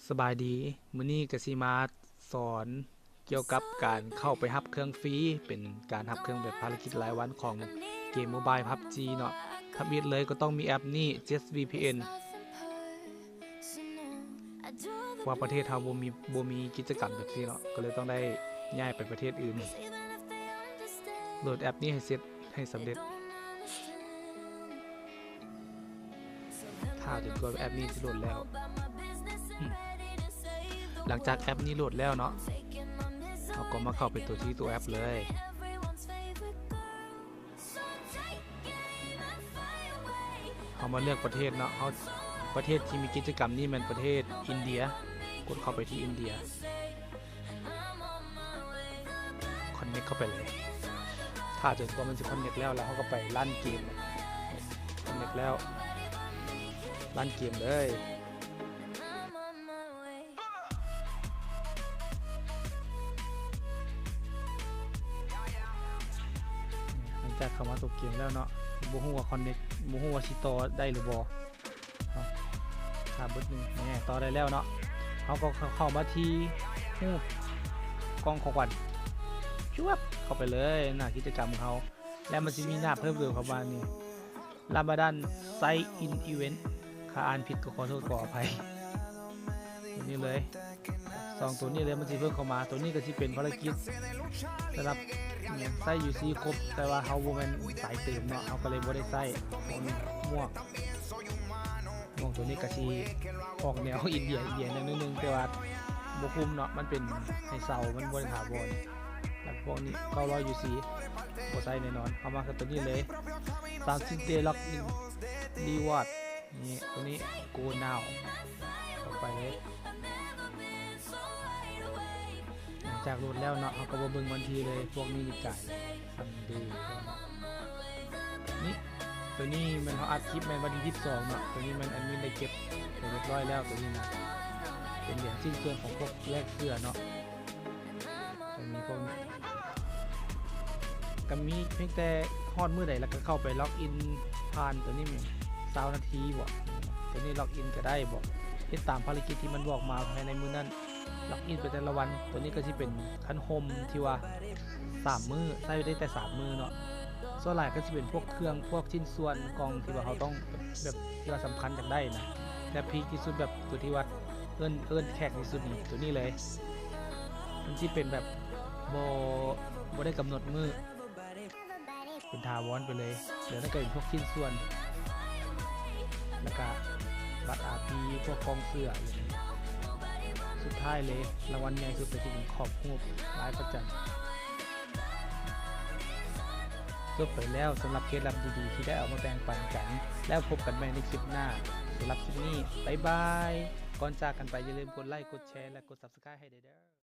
ສະບາຍດີ, ມື້ນີ້ກະຊິມາສອນກ່ຽວກັບການເຂົ້າໄປຮັບເຄື່ອງຟຣີ, ເປັນການຮັບເຄື່ອງແບບພາລະກິດລາຍວັນຂອງເກມໂມບາຍ PUBG ເນາະ. ທຳອິດເລີຍກໍຕ້ອງມີແອັບນີ້ JustVPN ເພາະວ່າປະເທດເຮົາບໍ່ມີ ບໍ່ມີກິດຈະກຳແບບນີ້ເນາະ, ກໍເລີຍຕ້ອງໄດ້ຍ້າຍໄປປະເທດອື່ນ. ໂຫຼດແອັບນີ້ໃຫ້ເສັດ ໃຫ້ສຳເລັດ. ຖ້າຈົນກວ່າແອັບນີ້ຊິໂຫຼດແລ້ວ. ຫຼັງຈາກແອັບນີ້ໂຫຼດແລ້ວເນາະ, ເຮົາກໍມາເຂົ້າໄປຕົວທີ່ຕົວແອັບເລີຍ. ເຮົາມາເລືອກປະເທດເນາະ, ເຮົາ ປະເທດທີ່ມີກິດຈະກຳນີ້ແມ່ນປະເທດອິນເດຍ. ກົດເຂົ້າໄປທີ່ອິນເດຍ. ຄອນເນັກເຂົ້າໄປເລີຍ. ຖ້າຈົນກວ່າມັນຊິຄອນເນັກແລ້ວ, ແລ້ວເຮົາກໍໄປລັນເກມ. ຄອນເນັກແລ້ວ, ລັນເກມເລີຍ. ຫຼັງຈາກເຂົ້າມາຕົວເກມແລ້ວເນາະ, ບໍ່ຮູ້ວ່າຄອນເນັກ ບໍ່ຮູ້ວ່າຊິຕໍ່ໄດ້ຫຼືບໍ່. ຖ້າບຶດໜຶ່ງ ແນ່ ຕໍ່ໄດ້ແລ້ວເນາະ. ເຮົາກໍເຂົ້າມາທີ່ຮູບກ່ອງຂອງຂວັນ, ຈວບ ເຂົ້າໄປເລີຍ ໜ້າກິດຈະກຳຂອງເຮົາ. ແລ້ວມັນຊິມີໜ້າເພີ່ມເຕີມເຂົ້າມານີ້ Ramadan Sign In Event. ຖ້າອ່ານຜິດກໍຂໍໂທດຂໍອະໄພ. ຕົວນີ້ເລີຍ ສອງຕົວນີ້ເລີຍ ມັນຊິເພີ່ມເຂົ້າມາ. ຕົວນີ້ກໍຊິເປັນພາລະກິດສຳລັບໃຊ້ຢູຊີຄົບ, ແຕ່ວ່າເຮົາບໍ່ແມ່ນສາຍເຕີມເນາະ, ເຮົາກໍເລີຍບໍ່ໄດ້ໃຊ້. ໝວກ ໝວກຕົວນີ້ກໍຊິອອກແນວອິນເດຍ ອິນເດຍໜ້ອຍໜຶ່ງ, ແຕ່ວ່າບໍ່ຄຸ້ມເນາະ, ມັນເປັນໃຫ້ເຊົ່າ ມັນບໍ່ໄດ້ຖາວອນ. ແລ້ວພວກນີ້ເກົ້າຮ້ອຍຢູຊີ ບໍ່ໃຊ້ແນ່ນອນ. ເຮົາມາກັບຕົວນີ້ເລີຍ thirty day login reward. ນີ້ ຕົວນີ້ Go Now ເຂົ້າໄປເລີຍ. ຫຼັງຈາກໂຫຼດແລ້ວເນາະ, ເຮົາກໍມາເບິ່ງວັນທີເລີຍ. ພວກນີ້ນີ້ກາຍ Sunday ນີ້ ຕົວນີ້ແມ່ນເຮົາອັດຄລິບແມ່ນວັນທີສິບສອງເນາະ. ຕົວນີ້ແມ່ນແອດມິນໄດ້ເກັບໄປຮຽບຮ້ອຍແລ້ວ. ຕົວນີ້ນະ ເປັນຫຼຽນຊິ້ນສ່ວນຂອງພວກແລກເສື້ອເນາະ. ຕົວນີ້ພວກ ກໍມີພຽງແຕ່ຮອດມື້ໃດ ແລ້ວກໍເຂົ້າໄປລັອກອິນຜ່ານຕົວນີ້ແມ່ນຊາວນາທີບໍ? ຕົວນີ້ລັອກອິນກໍໄດ້ບໍ? ເຮັດຕາມພາລະກິດທີ່ມັນບອກມາພາຍໃນມື້ນັ້ນ, ລັອກອິນໄປແຕ່ລະວັນ. ຕົວນີ້ກໍຊິເປັນຄັນຮົ່ມທີ່ວ່າສາມມື້, ໃຊ້ໄດ້ແຕ່ສາມມື້ເນາະ. ສ່ວນຫຼາຍກໍຊິເປັນພວກເຄື່ອງ ພວກຊິ້ນສ່ວນກ່ອງທີ່ວ່າເຮົາຕ້ອງແບບ ທີ່ວ່າສຳຄັນຢາກໄດ້ນະ. ແລະ ພີກທີ່ສຸດ ແບບຕົວທີ່ວ່າເອີ້ນ ເອີ້ນແຂກທີ່ສຸດນີ້ ຕົວນີ້ເລີຍ. ມັນຊິເປັນແບບບໍ່ ບໍ່ໄດ້ກຳນົດມື້ ເປັນຖາວອນໄປເລີຍ. ເຫຼືອນັ້ນກໍເປັນພວກຊິ້ນສ່ວນ ແລ້ວກະບັດອາພີ ພວກກອງເສື້ອ. ສຸດທ້າຍເລີຍ ລາງວັນໃຫຍ່ສຸດກໍຊິເປັນຂອບຮູບລາຍພະຈັນ. ຈົບໄປແລ້ວສຳລັບເຄລັດລັບດີໆທີ່ໄດ້ເອົາມາແບ່ງປັນກັນ, ແລ້ວພົບກັນໃໝ່ໃນຄລິບໜ້າ. ສຳລັບຄລິບນີ້ ບາຍບາຍ. ກ່ອນຈາກກັນໄປ ຢ່າລືມກົດໄລ, ກົດແຊ ແລະ ກົດ Subscribe ໃຫ້ແດ່ເດີ້.